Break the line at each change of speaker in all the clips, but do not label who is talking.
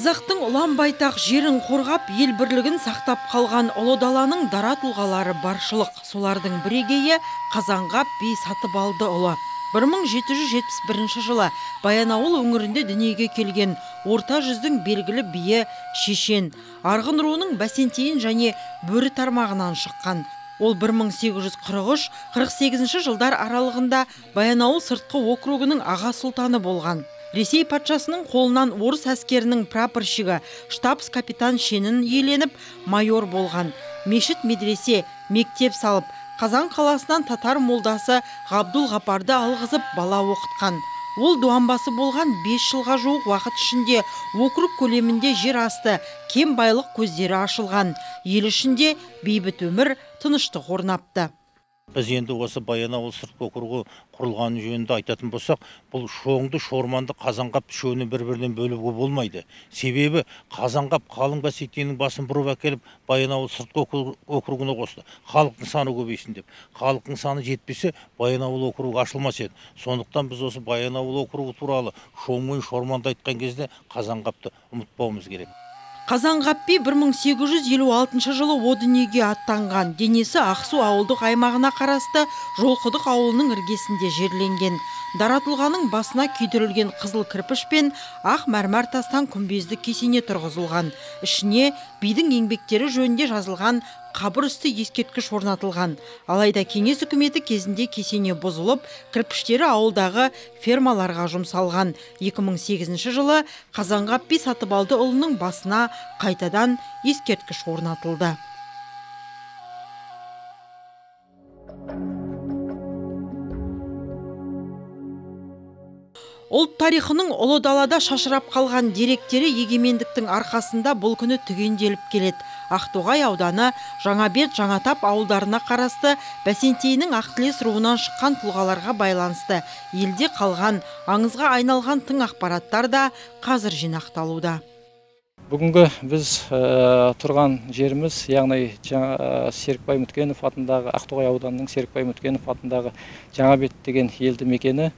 Қазақтың ұлан байтақ жерін қорғап, ел бірлігін сақтап қалған ұлы даланың дара тұлғалары баршылық. Солардың бірегейі Қазанғап би Сатыбалдыұлы. 1771 жылы Баянауыл өңірінде дүниеге келген Орта жүздің белгілі биі шешен. Арғын руының Бәсентейін және Бөрі тармағынан шыққан. Ол 1843-48 жылдар аралығында Баянауыл сыртқы округінің аға сұлтаны болған. Ресей патшасының қолынан орыс әскерінің прапорщигі, штабс-капитан шенін иеленіп, майор болған. Мешіт, медресе, мектеп салып, Қазан қаласынан татар молдасы Ғабдул Ғапарды алғызып бала оқытқан. Ол дуанбасы болған 5 жылға жуық уақыт ішінде округ көлемінде жер асты кем байлық көздері ашылған. Ел ішінде бейбіт өмір, тыныштық орнапты.
Біз енді осы Баянауыл сыртқы округі құрылғаны жөнінде айтатын болсақ, бұл Шоңды, Шорманды, Қазанғап үшеуін бір-бірінен бөлуге болмайды. Себебі Қазанғап қалың Бәсентейінің басын бұрып әкеліп Баянауыл сыртқы округіне қосты. Халықтың саны көбейсін деп. Халықтың саны жетпесе Баянауыл округі ашылмас еді. Сондықтан біз осы Баянауыл округі туралы Шоң мен Шорманды айтқан кезде Қазанғапты ұмытпауымыз керек.
Қазанғап би 1856 жылы о дүниеге аттанған. Денесі Ақсу ауылдық аймағына қарасты Жолқұдық ауылының іргесінде жерленген. Дара тұлғаның басына күйдірілген қызыл кірпіш пен ақ мәрмәр тастан күмбезді кесене тұрғызылған. Ішіне бидің еңбектері жөнінде жазылған қабір үсті ескерткіш орнатылған. Алайда кеңес үкіметі кезінде кесене бұзылып, кірпіштері ауылдағы фермаларға жұмсалған. 2008 жылы Қазанғап би Сатыбалдыұлының басына қайтадан ескерткіш орнатылды. Ұлт тарихының ұлы далада шашырап қалған деректері егемендіктің арқасында бұл күні түгенделіп келеді. Ақтоғай ауданы Жаңабет, Жаңатап ауылдарына қарасты Бәсентейінің Ақтілес руынан шыққан тұлғаларға байланысты елде қалған, аңызға айналған тың ақпараттар да қазір жинақталуда.
Бүгінгі біз тұрған жеріміз, яғни Серікбай Мүткенов атындағы Ақтоғай ауданының Серікбай Мүткенов атындағы Жаңабет деген елді мекені.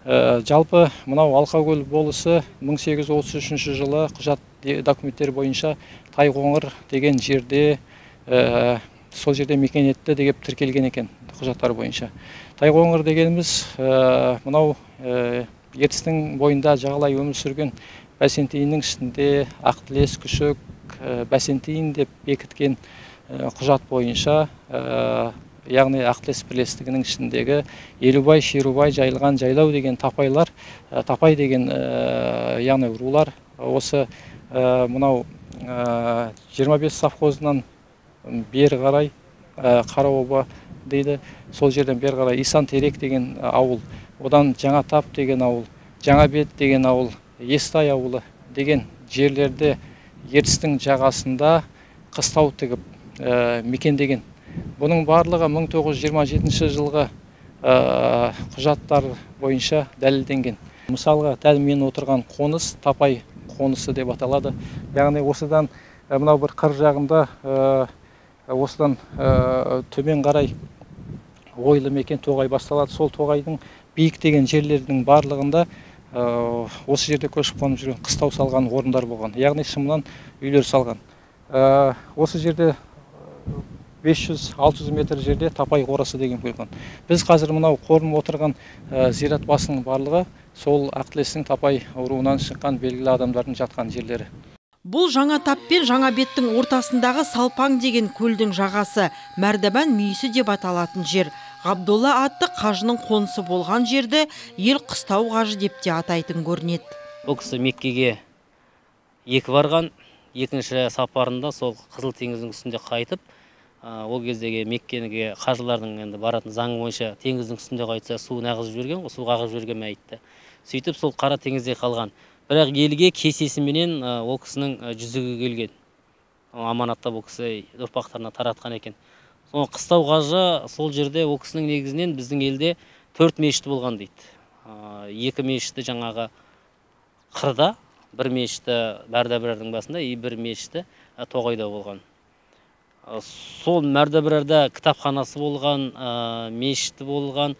Жалпы мынау Алқакөл болысы 1833 жылы құжат документтер бойынша Тайқоңыр деген жерде, сол жерде мекен етті деп тіркелген екен құжаттар бойынша. Тайқоңыр дегеніміз мынау Ертістің бойында жағалай өмір сүрген Бәсентейінің ішінде Ақтілес, Күшік, Бәсентейін деп бекіткен құжат бойынша, яғни Ақтілес бірлестігінің ішіндегі Елубай, Шерубай, Жайылған, Жайлау деген тапайлар, тапай деген яғни рулар осы мынау 25 совхозынан бері қарай Қараоба дейді, сол жерден бері қарай Исан Терек деген ауыл, одан Жаңатап деген ауыл, Жаңабет деген ауыл, Естай ауылы деген жерлерде Ертістің жағасында қыстау тігіп мекендеген. Бұның барлығы 1927 жылғы құжаттар бойынша дәлелденген. Мысалға, дәл мен отырған қоныс Тапай қонысы деп аталады. Яғни осыдан мынау бір қыр жағында, осыдан төмен қарай ойлы мекен тоғай басталады. Сол тоғайдың биік деген жерлердің барлығында осы жерде көшіп қонып жүрген қыстау салған орындар болған. Яғни шымнан үйлер салған. Осы жерде 500-600 метр жерде Тапай қорасы деген қойған. Біз қазір мынау қорым отырған зират басының барлығы сол Ақтілестің Тапай руынан шыққан белгілі адамдардың жатқан жерлері.
Бұл Жаңатап пен Жаңабеттің ортасындағы Салпаң деген көлдің жағасы, Мәрдабан мүйісі деп аталатын жер. Ғабдолла атты қажының қонысы болған жерді ел қыстау қажы деп те атайтын көрінеді.
Бұл кісі Меккеге екі барған, екінші сапарында сол Қызыл теңіздің үстінде қайтып, ол кездегі Меккеге қажылардың енді баратын заңы бойынша теңіздің үстінде қайтса суын ағызып жіберген, суға ағызып жіберген мәйітті. Сөйтіп сол Қара теңізде қалған. Бірақ елге кесесіменен ол кісінің жүзігі келген. Аманаттап ол кісі ұрпақтарына таратқан екен. Сол қыстау қажы сол жерде ол кісінің негізінен біздің елде 4 мешіті болған дейді. 2 мешіті жаңағы қырда, бір мешіті Мәрдабірардың басында, бір мешіті тоғайда болған. Сол Мәрдабірарда кітапханасы болған, мешіті болған,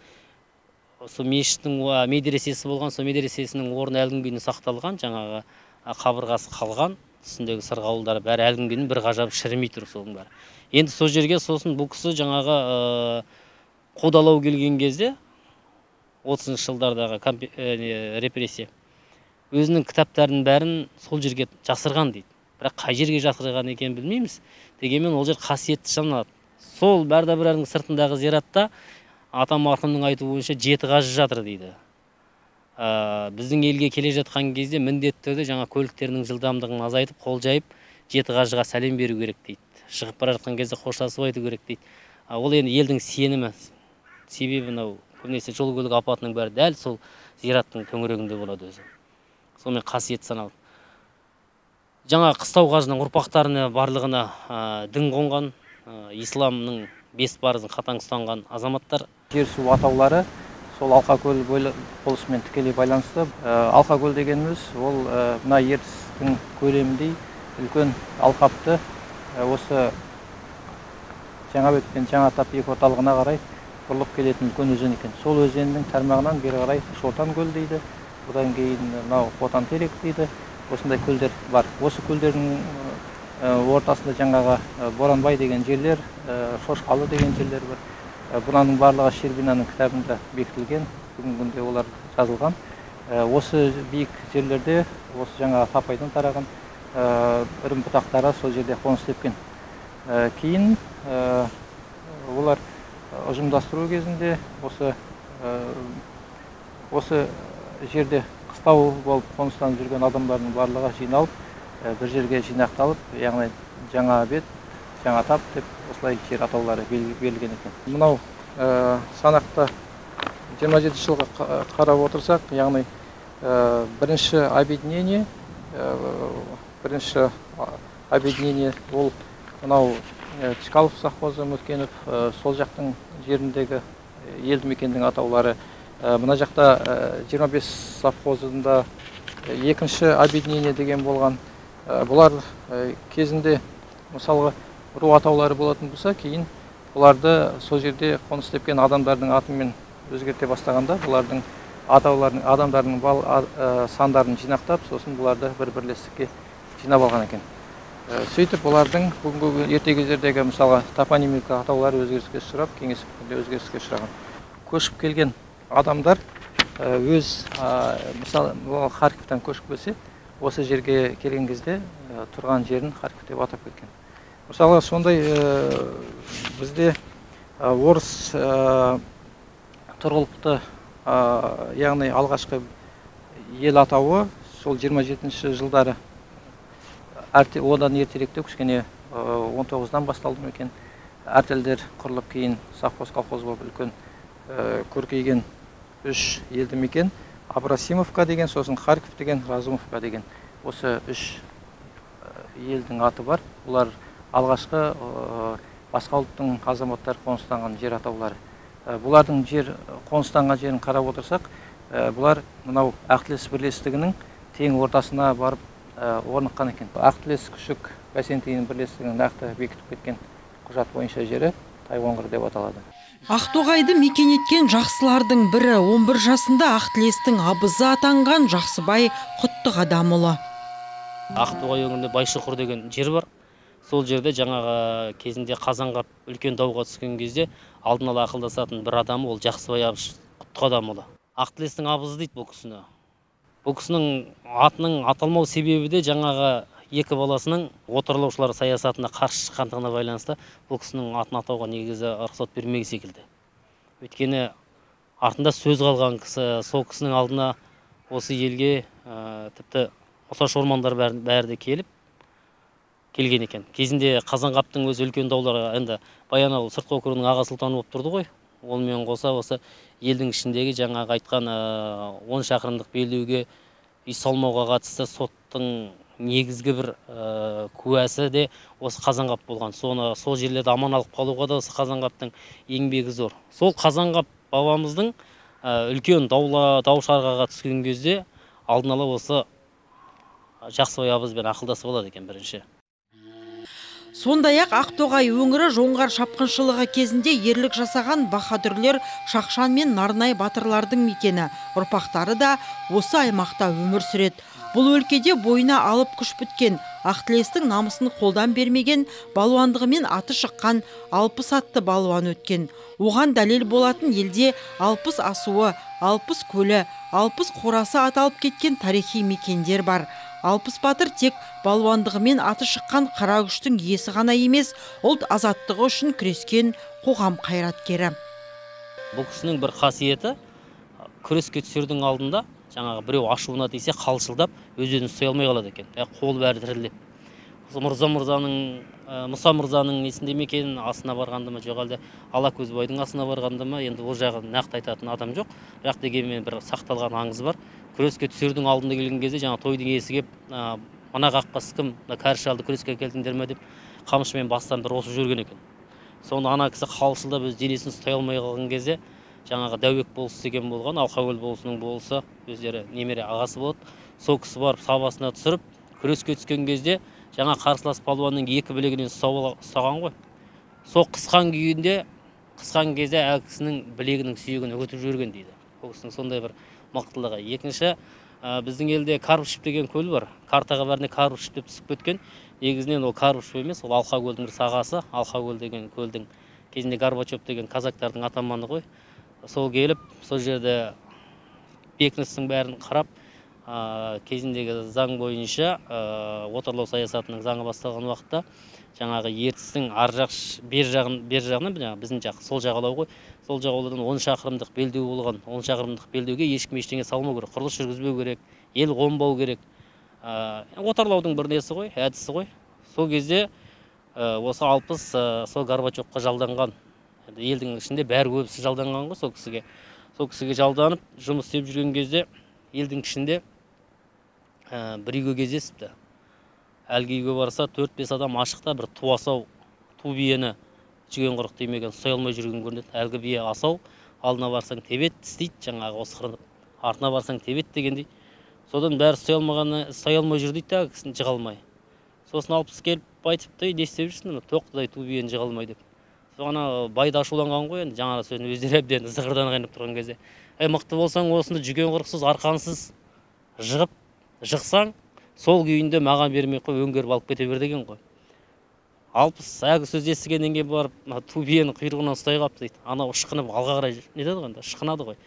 сол мешіттің медресесі болған, сол медресесінің орны әлі күнге дейін сақталған, жаңағы Қабырғасы қалған, үстіндегі сырғауылдары бәрі әлі күнге дейін бір ғажап шірімей тұр соның бәрі. Енді сол жерге сосын бұл кісі жаңағы қудалау келген кезде 30 жылдардағы репрессия өзінің кітаптарының бәрін сол жерге жасырған дейді. Бірақ қай жерге жасырған екенін білмейміз. Дегенмен ол жер қасиетті саналады. Сол Бәрдабірардың сыртындағы зиратта атам марқұмның айтуы бойынша 7 қажы жатыр дейді. Біздің елге келе жатқан кезде міндетті түрде жаңа көліктерінің жылдамдығын азайтып, қол жайып 7 қажыға сәлем беру керек дейді. Шығып бара жатқан кезде қоштасып айту керек дейді. Ол енді елдің сенімі. Себебі мынау көбінесе жол көлік апатының бәрі дәл сол зираттың төңірегінде болады өзі. Сонымен қасиетті саналады. Жаңа Қыстау қажының ұрпақтарына барлығына дін қонған, исламның 5 парызын қатаң ұстанған азаматтар.
Жер су атаулары сол Алқакөл болысымен тікелей байланысты. Алқакөл дегеніміз ол мына Ертістің көлеміндей үлкен алқапты осы Жаңабет пен Жаңатап екі орталығына қарай бұрылып келетін үлкен өзен екен. Сол өзеннің тармағынан бері қарай Шортан көл дейді, одан кейін мынау Қотан терек дейді, осындай көлдер бар. Осы көлдердің ортасында жаңағы Боранбай деген жерлер, Шошқалы деген жерлер бар. Бұның барлығы Щербинаның кітабында бекітілген, бүгінгі күнде олар жазылған. Осы биік жерлерде, осы жаңағы Тапайдан тараған үрім бұтақтары сол жерде қоныс тепкен. Кейін олар ұжымдастыру кезінде осы жерде қыстау болып қоныстанып жүрген адамдардың барлығы жиналып, бір жерге жинақталып, яғни Жаңабет, Жаңатап деп осылай жер атаулары берілген екен. Мынау санақта 27 жылға қарап отырсақ, яғни бірінші объединение, ол мынау Чкалов совхозы, Мүткенов, сол жақтың жеріндегі елді мекендің атаулары. Мына жақта 25 совхозында екінші объединение деген болған. Бұлар кезінде мысалға ру атаулары болатын болса, кейін бұларды сол жерде қоныс тепкен адамдардың атымен өзгерте бастағанда, бұлардың атауларын, адамдардың сандарын жинақтап, сосын бұларды бір бірлестікке жинап алған екен. Сөйтіп бұлардың бүгінгі ерте кездердегі мысалға топонимика атаулары өзгеріске ұшырап, кеңес үкіметінде өзгеріске ұшыраған. Көшіп келген адамдар өз, мысалы, Харьковтан көшіп келсе, осы жерге келген кезде тұрған жерін Харьков деп атап кеткен. Мысалы, сондай бізде орыс тұрғылықты, яғни алғашқы ел атауы сол 27 жылдары, одан ертеректе кішкене 19-дан басталды ма екен, артельдер құрылып, кейін совхоз, колхоз болып үлкен көркейген 3 елді мекен, Абрасимовка деген, сосын Харьков деген, Разумовка деген, осы 3 елдің аты бар. Бұлар алғашқы басқа ұлттың азаматтары қоныстанған жер атаулары. Бұлардың жер қоныстанған жерін қарап отырсақ, бұлар мынау Ақтілес бірлестігінің тең ортасына барып орныққан екен. Ақтілес Күшік Бәсентиін бірлестігінің нақты бекітіп кеткен құжат бойынша жері Тайқоңыр деп аталады.
Ақтоғайды мекен еткен жақсылардың бірі 11 жасында Ақтілестің абызы атанған Жақсыбай Құттықадамұлы.
Ақтоғай өңірінде Байшұқыр деген жер бар. Сол жерде жаңағы кезінде Қазанғап үлкен дауға түскен кезде алдын ала ақылдасатын бір адамы ол Жақсыбай абыз Құттықадамұлы. Ақтілестің абызы дейді бұл кісіні. Бұл кісінің атының аталмау себебі де жаңағы екі баласының отарлаушылар саясатына қарсы шыққандығына байланысты бұл кісінің атын атауға негізі рұқсат бермеген секілді. Өйткені артында сөз қалған кісі, сол кісінің алдына осы елге тіпті ұқсас ормандар бәрі де келген екен. Кезінде Қазанғаптың өзі үлкен дауларға, енді Баянауыл сыртқы округінің аға сұлтаны болып тұрды ғой. Онымен қоса осы елдің ішіндегі жаңағы айтқан 10 шақырымдық белдеуге үй салмауға қатысты соттың негізгі бір куәсі де осы Қазанғап болған. Соны сол жерлерді аман алып қалуға да осы Қазанғаптың еңбегі зор. Сол Қазанғап бабамыздың үлкен дау шарғаға түскен кезде алдын ала осы Жақсыбай абызбен ақылдасып алады екен бірінші.
Сондай-ақ Ақтоғай өңірі жоңғар шапқыншылығы кезінде ерлік жасаған баһадүрлер Шақшан мен Нарнай батырлардың мекені. Ұрпақтары да осы аймақта өмір сүреді. Бұл өлкеде бойына алып күш біткен, Ақтілестің намысын қолдан бермеген, балуандығымен аты шыққан 60 атты балуан өткен. Оған дәлел болатын елде 60 асуы, 60 көлі, 60 қорасы аталып кеткен тарихи мекендер бар. 60 батыр тек балуандығымен аты шыққан қара күштің иесі ғана емес, ұлт азаттығы үшін күрескен қоғам қайраткері.
Бұл кісінің бір қасиеті, күреске түсердің алдында жаңағы біреу ашуына тисе қалшылдап өз-өзін ұстай алмай қалады екен. Қол бәрі дірілдеп. Мұса мырзаның несінде ме екен, асына барғанда ма, жоқ әлде Алакөзбайдың асына барғанда ма, енді ол жағы нақты айтатын адам жоқ. Бірақ дегенмен бір сақталған аңыз бар. Күреске түсердің алдында келген кезде жаңа тойдың иесі кеп, мына қақпас кім, мына кәрі шалды күреске келдіңдер ме деп қамшымен бастан бір осып жіберген екен. Сонда ана кісі қалшылдап өз денесін ұстай алмай қалған кезде жаңағы Дәуек болысы деген болған, Алқакөл болысының болысы, өздері немере ағасы болады. Сол кісі барып сабасына түсіріп, күреске түскен кезде жаңа қарсылас палуанның екі білегінен ұстаған ғой. Сол қысқан күйінде, қысқан кезде әлгі кісінің білегінің сүйегін өтіп жіберген дейді. Ол кісінің сондай бір мықтылығы. Екінші, біздің елде Карпышев деген көл бар. Картаға бәріне Карпышев деп түсіп кеткен. Негізінен ол Карпышев емес, ол Алқакөлдің бір сағасы. Алқакөл деген көлдің кезінде Горбачев деген казактардың атаманы ғой. Сол келіп, сол жерде бекіністің бәрін қарап, кезіндегі заң бойынша, отарлау саясатының заңы басталған уақытта, жаңағы Ертістің ар жақ, бер жағынан, жаңағы біздің жақ, сол жағалау ғой, сол жағалаудан 10 шақырымдық белдеу болған, 10 шақырымдық белдеуге ешкім ештеңе салмау керек, құрылыс жүргізбеу керек, ел қонбау керек. Отарлаудың бір несі ғой, әдісі ғой. Сол кезде осы 60 сол Горбачевқа жалданған. Елдің ішінде бәрі көбісі жалданған ғой сол кісіге. Сол кісіге жалданып жұмыс істеп жүрген кезде елдің ішінде бір үйге кездесіпті. Әлгі үйге барса 4-5 адам ашықта бір ту асау, ту биені жүген құрық демеген ұстай алмай жүрген көрінеді. Әлгі бие асау, алдына барсаң тебет, тістейді, жаңағы осқырынып, артына барсаң тебет дегендей. Содан бәрі ұстай алмай жүр дейді де, әлгі кісіні жыға алмай. Сосын 60 келіп айтыпты, не істеп жүрсің, тоқтыдай ту биені жыға алмай деп. Ана байды ашуланған ғой енді, жаңағы сөзін өздері әбден зығырдан қайнап тұрған кезде. Әй, мықты болсаң осыны жүген құрықсыз, арқансыз жығып, жықсаң, сол күйінде маған бермей қой, өңгеріп алып кете бер деген ғой. 60 әлгі сөз естігеннен кейін барып, ту биенің құйрығынан ұстай қалыпты дейді. Анау ышқынып алға қарай, не деді ғой енді, ышқынады ғой.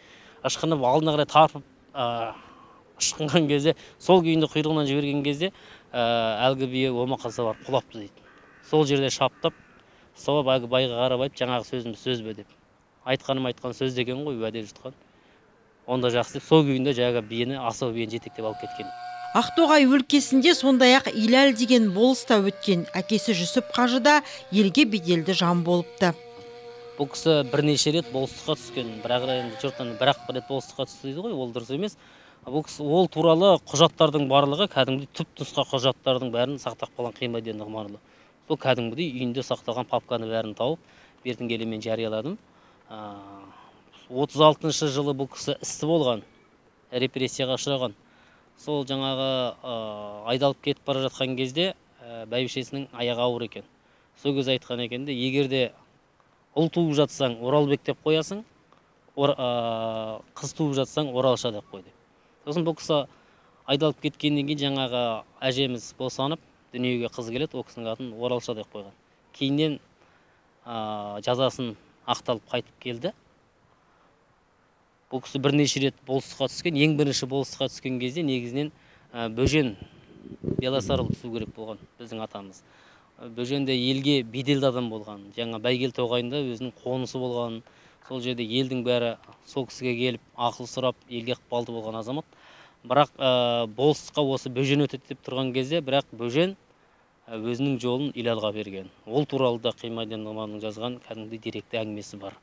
Ышқынып алдына қарай тартып, ышқынған кезде, сол күйінде құйрығынан жіберген кезде, әлгі бие омақаса барып құлапты дейді. Сол жерде шаптап, сауап әлгі байға қарап айтып, жаңағы сөзімді сөз бе деп. Айтқаным айтқан сөз деген ғой, уәде жұтқан. Онда жақсы деп, сол күйінде жаңағы биені, асау биені жетектеп алып кеткен.
Ақтоғай өлкесінде сондай-ақ Иләл деген болыс та өткен. Әкесі Жүсіп қажы да елге беделді жан болыпты.
Бұл кісі бірнеше рет болыстыққа түскен. Бірақ енді жұрттан бір-ақ рет болыстыққа түсті дейді ғой, ол дұрыс емес. Бұл кісі ол туралы құжаттардың барлығы, кәдімгідей түп-нұсқа құжаттардың бәрін сақтап қалған Қимаден Нығманұлы. Сол кәдімгідей үйінде сақталған папканы бәрін тауып, бертін келе мен жарияладым. 36 жылы бұл кісі істі болған, репрессияға ұшыраған. Сол жаңағы айдалып кетіп бара жатқан кезде бәйбішесінің аяғы ауыр екен. Сол кезде айтқан екен де, егер де ұл туып жатсаң Оралбек деп қоясың, қыз туып жатсаң Оралша деп қой деп. Сосын бұл кісі айдалып кеткеннен кейін жаңағы әжеміз босанып, дүниеге қыз келеді, ол кісінің атын Оралша деп қойған. Кейіннен жазасын ақталып қайтып келді. Бұл кісі бірнеше рет болыстыққа түскен. Ең бірінші болыстыққа түскен кезде негізінен Бөжен Беласарұлы түсу керек болған біздің атамыз. Бөжен де елге беделді адам болған. Жаңа Бәйгел тоғайында өзінің қонысы болған. Сол жерде елдің бәрі сол кісіге келіп ақыл сұрап, елге ықпалды болған азамат. Бірақ болыстыққа осы Бөжен өтеді деп тұрған кезде, бірақ Бөжен өзінің жолын Илалға берген. Ол туралы да Қимаден Нығманұлының жазған кәдімгідей деректі әңгімесі бар.